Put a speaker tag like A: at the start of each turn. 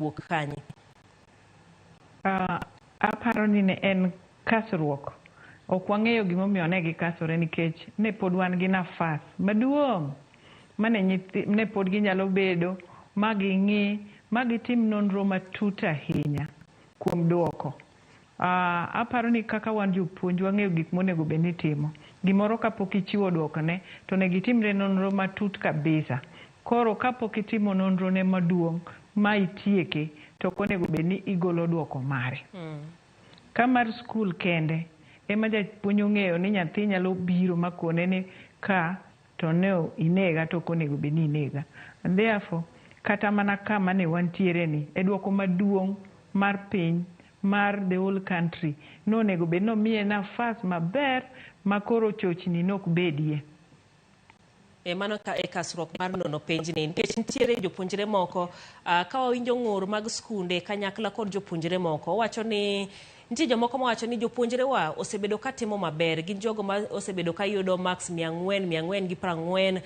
A: Wuok kanye?
B: Aparo ni ne en kasruok. Ok wang'eyo gimomiyo ne gikasore nikech ne pod wan gi nafas maduong' mane nyithi, ne pod ginyalo bedo ma ging'i ma gitim nonro matut ahinya kuom duoko. Aparo ni kaka wan jopuonj wang'eyo gik monego bed ni itimo. Gimoro kapok ichiwo duoko ne to onego itimne nonro matut kabisa. Koro kapok itimo nonro ne maduong' ma itieke, to ok onego bed ni igolo duoko mare. Ka mar skul kende ema japuonj ong'eyo ni nyathi nyalo biro makone ni ka to ne inega, to ok onego bed ni inega. And therefore, kata mana kama ne wantiere ni e duoko maduong' mar piny mar the whole country, nonego bed nomiye nafas maber ma koro chochni nok bedie.
A: E mano ka e kasruok mar nono penjni, nikech nitiere jopuonjre moko, ka wawinjo ng'ur mag skunde kanyakla kod jopuonjre moko wacho ni nitie jomoko mawacho ni jopuonjre wa osebedo ka timo maber, gin jogo ma osebedo ka yudo marks 400, 440.